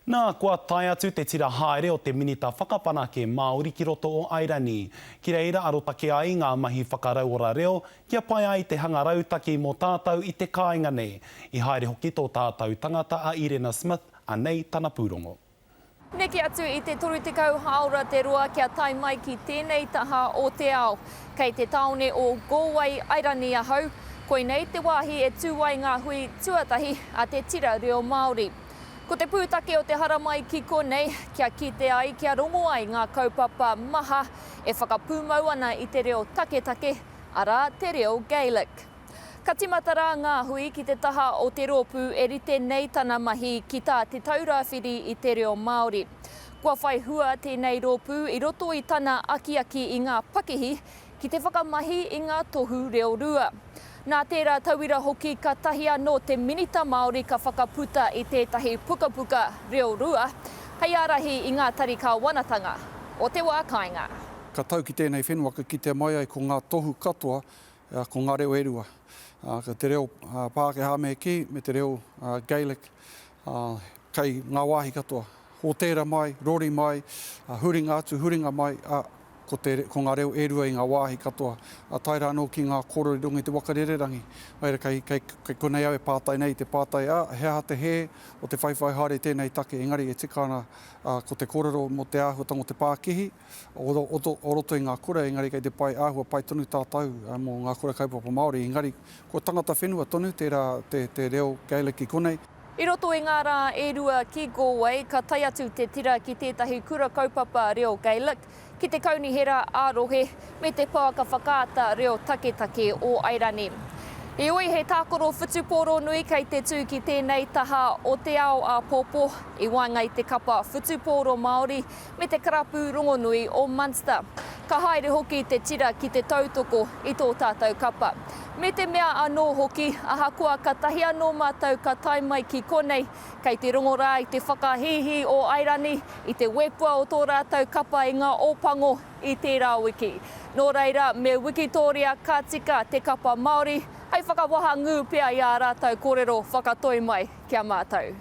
Nā, kua tae atu te tira haere o te Minita Whakawhanake Māori ki roto o Airani. Ki reira arotake ai ngā mahi whakarauora reo kia pai ai te hanga rautaki mō tātou i te kāinga nei. I haere hoki tō tātou tangata a Irena Smith, anei tana pūrongo. Neke atu i te 30 hāora te roa kia tae mai ki tēnei taha o te ao. Kei te tāone o Galway, Airani ahau. Koinei te wāhi e tū ai ngā hui tuatahi a te tira reo Māori. Ko te pūtake o te haramai ki konei, kia kite ai, kia rongo ai ngā kaupapa maha e whakapūmau ana i te reo taketake, arā, te reo Gaelic. Ka tīmata rā ngā hui ki te taha o te rōpū e rite nei tana mahi ki tā Te Taura Whiri i te Reo Māori. Kua whai hua tēnei rōpū i roto i tana akiaki i ngā pakihi ki te whakamahi i ngā tohu reorua. Nā tērā tauira hoki katahi anō te Minita Māori ka whakaputa i tētahi pukapuka reorua hei ārahi i ngā tari kāwanatanga o te wā kāinga. Ka tau ki tēnei whenua ka kitea mai ai ko ngā tohu katoa, ko ngā reo e rua. Ko te reo Pākehā me kī, me te reo Gaelic kei ngā wāhi katoa. Hōtēra mai, rori mai, huringa atu, huringa mai, ā, ko te, ko ngā reo e rua i ngā wāhi katoa, ā, tae rā anō ki ngā kōrero i runga i te waka rererangi. Nō reira, kei, kei, kei konei au e pātai nei i te pātai, ā, he aha te hē o te whaiwhai haere i tēnei take, engari e tika ana, ā, ko te kōrero mō te āhuatanga o te pākihi, o, o, o roto i ngā kura, engari kei te pai, āhua pai tonu tātou, ā, mō ngā kura kaupapa Māori, engari kua tangata whenua tonu tērā te, te reo Gaelic i konei. I roto i ngā rā e rua ki Galway, ka tae atu te tira ki tētahi kura kaupapa reo Gaelic, ki te kaunihera ā-rohe, me te pouaka whakaata reo taketake o Airani. Heoi, he tākaro whutupōro nui kei te tū ki tēnei taha o te ao āpōpō, i waenga i te kapa whutupōro Māori me te karapu rongonui o Munster. Ka haere hoki te tira ki te tautoko i tō tātou kapa. Me te mea anō hoki, ahakoa katahi anō mātou ka tae mai ki konei, kei te rongo rā i te whakahīhī o Airani, i te wepua o tō rātou kapa i ngā Ōpango i tērā wiki. Nō reira, me wikitōria ka tika te kapa Māori hei whakawahangū pea i ā rātou kōrero whakatoi mai ki a mātou.